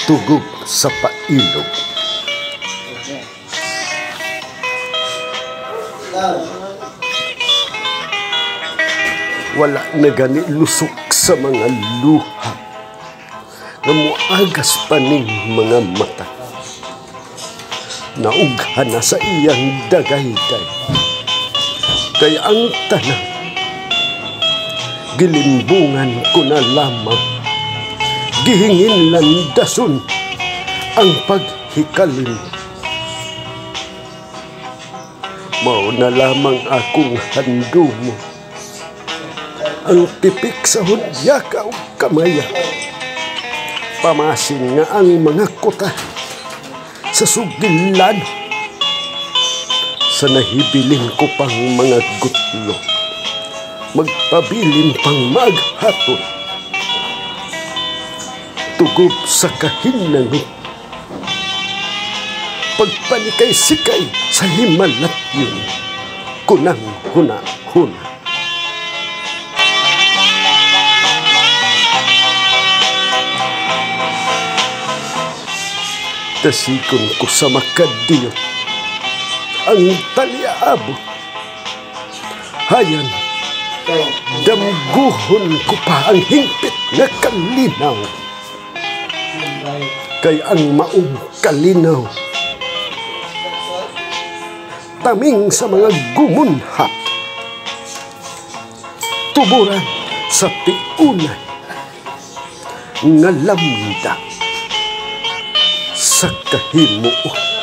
Tugob sa pailog. Wala na gani lusok sa mga luha nga moagas pa ning mga mata. Naugha na sa iyang dagayday. Kay ang tanan gilimbungan ko na lamang, gihingin landason ang paghikalin. Mao na lamang akong handumo, ang tipik sa hudyaka ug kamaya. Pamasin nga ang mga kuta sa sugilan sa nahibilin ko pang mga gutlo, magpabilin pang maghatod. Tugob sa kahinangot, pagpanikay-sikay sa himalatyon, kunang huna-huna. Tasikon ko sa makadiyot ang taliabot. Hayan, damguhon ko pa ang hingpit nga kalinaw. Kay ang maong kalinaw taming sa mga gumunhat, tuburan sa tiunay nga lamda sa kahimuot.